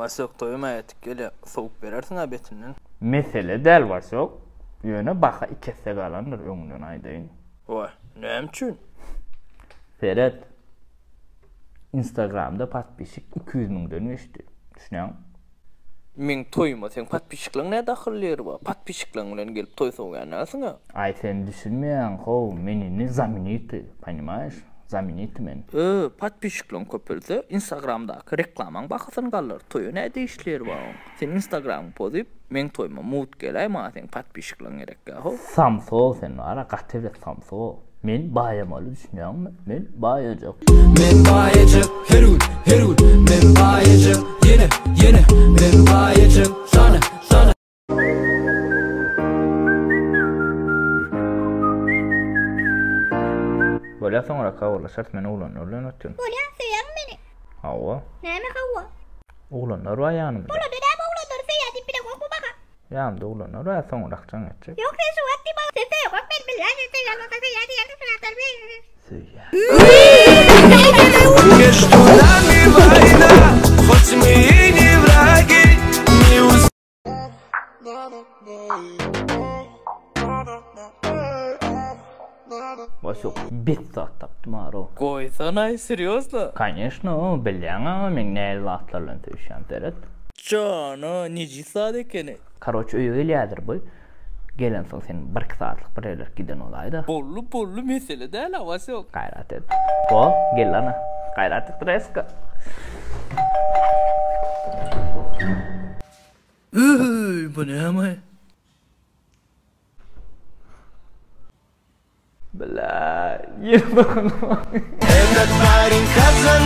Wasýok toýum äýetik gelýä, sowup berersiň-ä betinden. Mesele däl Wasýok, ýöne baha iki esse galandyr öňünden aýdaýyn. Waý, näme üçin? Seret, Instagramda podpisçik 200 müňden geçdi. Düşünýäňmi? Meň toýuma seň podpisçiklaň nä dahylly ýeri bar? Podpisçiklaň bilen gelip toý sowýan dälsiň-ä. Aý sen düşünmeýäň how, men indi zaminity, ponimaýeş? Zaminity men. Ö, podpisçiklaň köpelse, instagramdaky reklamaň bahasyny galdyr. Toýa nä degişli ýeri bar oň? Sen instagramyňy pozup, meň toýuma mugt geläý, maňa seň podpisçiklaň gerekgä how. Samsyk sen bara, gaty bir samsyk. Men baýamaly düşünýäňmi? Men baýajak. Men baýajak her gün, her gün Men baýajak ýene, ýene Men baýajak sana, sana. Bolýa soňra habarlaşarys men oglanlar bilen otyryn. Bolýa söýýäňmi meni? Hawa. Näme hawa? Oglanlar bar ýanymda. Bolanda näme oglanlary söýýän diýip bileňokmy maňa? Ýanymda oglanlar bar soňrak jaň etjek. Ýok sen şu wagt diý maňa sen söýeňok men bilýän sen söýýän bolsaň söýýän diýersiň şu wagt Söýýän. Между нами война, хоть мы и не враги, не уз... Wasýok bet zat tapdym aro. Goýsanaý serýozno? Koneşno bilýäňa meň näli zatlar bilen söýüşýän seret. Jana nejis zat ekeni. Karoç öýe gelýädir bu. Gelensoň sen birki sagatlyk bir ýerlere giden bolaýda. Bolly bolly mesele däl a Wasýok. Gaýrat et. Go gel ana. Gaýrat et reska. Öý bu näme? Bla, ýene dokundym. Этот парень казан.